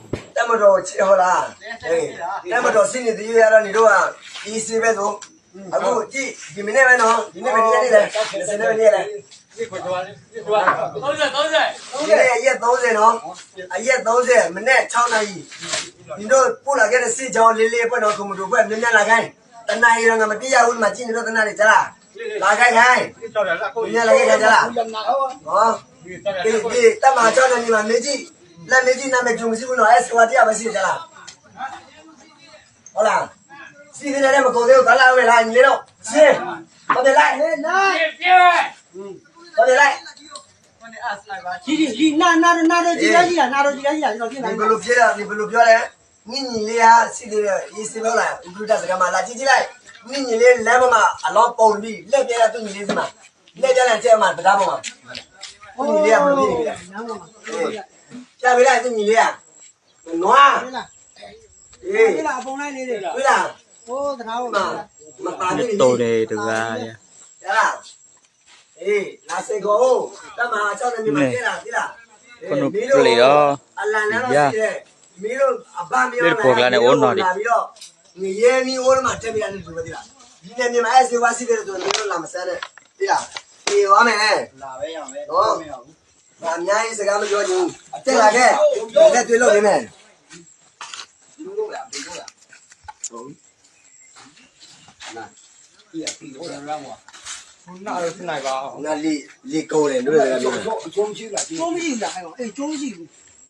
တၢ်မၤဒီးဆဲးဟီလၢ်, တၢ်မၤဒီးစံးန့ၣ် သယုၢ်ယါဒီးန့ၣ်ဒိၣ်ဧါ, အံၤစ့ဖဲသိး, အဃိ ယမ့ၢ်နဲၣ်ဝဲနီၤ, ယန့ၢ်ဝဲန့ၢ်ယါန့ၣ်လဲၣ်, နန့ၢ်ဝဲန့ၢ်ယါလဲၣ်, န့ၢ်အယဲၢ်သုံးဆယ်နီၤ, အယဲၢ်သုံးဆယ် မနက်ခြောက်နာရီ, နဒိၣ်ပူၤလၢကဲန့ၣ် စ့ၢ်ကီးလ့လ့ပှဲၤနီၤ ကမူးတူၤပှဲၤ မ့ၢ်မ့ၢ်လၢခဲအံၤ, တနၤအံၤဒီး နမ့ၢ်တယာ်အူ နမၤစံၣ်န့ၣ်ဒိၣ်တနၤန့ၣ်ကလၢ်, လၢခဲအံၤ, မ့ၢ်မ့ၢ်လၢခဲအံၤကလၢ် တၢ်မၤကၠီန့ၣ် နမၤ မ့ၢ်ကံၣ်, လၢမ့ၢ်ကံၣ် နမ့ၢ်ကၠူမ့ၢ်စံၣ်ပူၤနီၤ အဲၣ်စ့ဝါတယာ်ဝဲစံၣ်ကလၢ်, ဟီလၢ်, စံၣ်သ့ၣ်န့ၣ် မကိးသ့ၣ် သးလၢအဝဲလၢ နံၤလ့နီၤ, စ့, ပီၣ်ပျဲလၢ်, ပီၣ်ပျဲလၢ်, နဘၣ်လိာ်ပျဲလၢ နဘၣ်လိာ်ပျဲလဲၣ်, နံၤလ့ဧါ စံၣ်သ့ၣ်န့ၣ် ယစ့ဘၣ်လၢ အူကရူတၢ်စကါမၤ လၢကံၣ်ကံၣ်လၢ်, နံၤလ့လဲၤမၤမး အလီၤပိာ်နဘံၣ် လဲၣ်ပျဲလၢသူၣ်နံၤလ့စ့မး, လဲၣ်ပျဲလၢနတဲမး ပဒါမးမး, နံၤလ့အဘျုးဖံန့ၣ် ဖျါဝဲဒၣ်သူၣ်နံၤလ့ဧါ, နနွါ, အ့, ဝဲဒၣ်, မ့ၢ်တိၢ်န့ၣ်တဂၤ, လၢစ့ၢ်ကီးအိၣ်, တၢ်မၤအဆီၣ်န့ၣ်မ့ၢ်မၤကဲလၢသ့လၢ, မ့ၢ်ဒိၣ်, အလၢ်လၢလီၤစံးလဲၣ်, မ့ၢ်ဒိၣ်အဘၣ်မ့ၢ်အီၣ်နၤ မ့ၢ်ဒိၣ်လၢ်ဘံလီၤ, နယဲမ့ၢ်အိၣ်လၢမၤတဲမ့ၢ်ဒၣ်န့ၣ် ဒုးဝဲသ့လၢ, ဒ်န့ၣ်မ့ၢ်မၤအဲၣ်စ့ဝါစံၣ်သ့ၣ်တသိးန့ၣ် မ့ၢ်ဒိၣ်လၢ်မစဲန့ၣ်, သ့လၢ, သ့ဝဲမ့ၢ်, မၤအါအံၤစကားမ့ၢ်ယိၤန့ၣ် အတဲလၢခဲ, လဲၤသွ့လိာ်န့ၣ်မ့ၢ် လံာ်ကိးန့ၣ်, ကၠိမရှိဘူးလား, အဲ ကၠိမရှိဘူး,